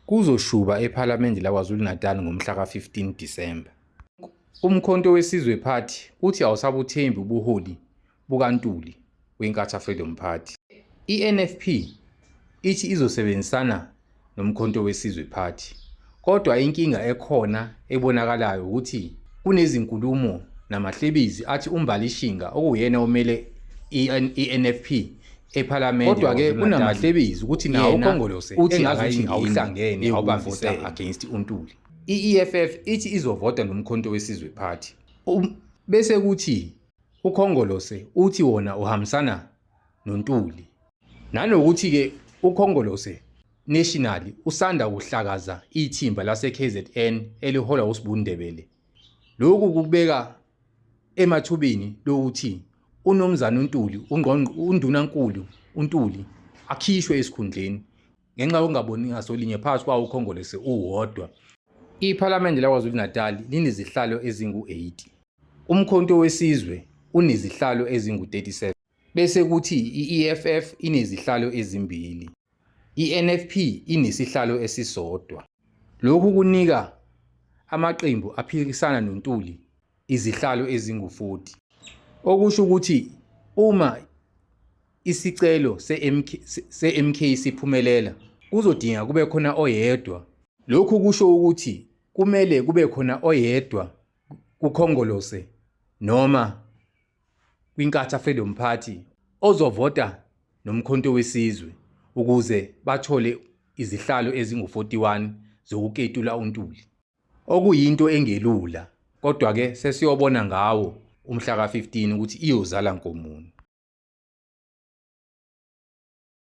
Kuzoshuba ePhalamende laKwaZulu-Natal ngomhla ka-15 Disemba. Umkhonto weSizwe Party uthi awusabuthembi ubuholi bukaNtuli weNkatha Freedom Party. I-NFP ithi izosebenzisana noMkhonto weSizwe Party. Kodwa inkinga ekhona ebonakalayo ukuthi kunezinkulumo namahlebezi athi uMbali Shinga okuwuyena omele i-NFP ePhalamende. Kodwa-ke kunamahlebezi ukuthi nawo uKhongolose uthi engazuthi awuhlangene awubambisene against uNtuli. I-EFF ithi izovota noMkhonto weSizwe Party. Bese kuthi uKhongolose uthi wona uhambisana noNtuli. Nanokuthi-ke uKhongolose National usanda kuhlakaza ithimba lase-KZN eliholwa uSbu Ndebele. Lokhu kubeka emathubeni lokuthi uNomzane uNtuli, uNdunankulu uNtuli akhishwe esikhundleni ngenxa yokungaboni ngasolinye phakathi kwawo uKhongolose uwodwa. IPhalamende laKwaZulu-Natal linezihlalo ezingu-80. Umkhonto weSizwe unezihlalo ezingu-37. Bese kuthi i-EFF inezihlalo ezimbili. I-NFP inesihlalo esisodwa. Lokhu kunika amaqembu aphikisana noNtuli izihlalo ezingu-40. Okusho ukuthi uma isicelo se-MK siphumelela, kuzodingeka kube khona oyedwa. Lokhu kusho ukuthi kumele kube khona oyedwa kuKhongolose noma kwiNkatha Freedom Party ozovota noMkhonto weSizwe ukuze bathole izihlalo ezingu-41 zokuketula uNtuli. Okuyinto engelula kodwa-ke sesiyobona ngawo umhla ka-15 ukuthi iyozala nkomoni.